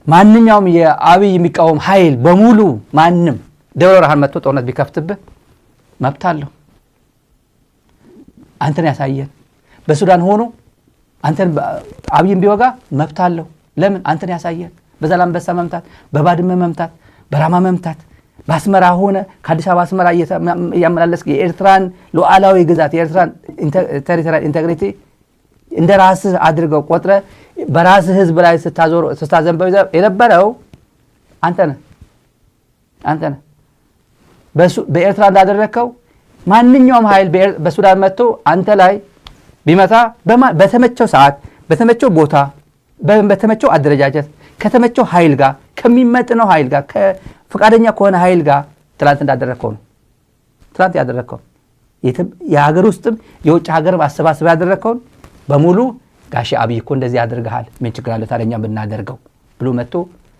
ማንኛውም የአብይ የሚቃወም ኃይል በሙሉ፣ ማንም ደብረ ብርሃን መጥቶ ጦርነት ቢከፍትብህ መብት አለው። አንተን ያሳየን። በሱዳን ሆኖ አንተን አብይን ቢወጋ መብት አለው። ለምን? አንተን ያሳየን። በዛላምበሳ መምታት፣ በባድመ መምታት፣ በራማ መምታት፣ በአስመራ ሆነ ከአዲስ አበባ አስመራ እያመላለስክ የኤርትራን ሉዓላዊ ግዛት፣ የኤርትራን territorial integrity እንደ ራስህ አድርገው ቆጥረህ በራስህ ህዝብ ላይ ስታዘንበው የነበረው አንተ ነህ፣ አንተ ነህ። በኤርትራ እንዳደረግከው ማንኛውም ኃይል በሱዳን መጥቶ አንተ ላይ ቢመታ በተመቸው ሰዓት፣ በተመቸው ቦታ፣ በተመቸው አደረጃጀት፣ ከተመቸው ኃይል ጋር፣ ከሚመጥነው ኃይል ጋር፣ ፈቃደኛ ከሆነ ኃይል ጋር ትላንት እንዳደረግከው ነው። ትላንት ያደረግከው የሀገር ውስጥም የውጭ ሀገርም አሰባስበ ያደረግከውን በሙሉ ጋሼ አብይ እኮ እንደዚህ ያደርግሃል፣ ምን ችግር አለ ታዲያ እኛ ብናደርገው ብሎ መጥቶ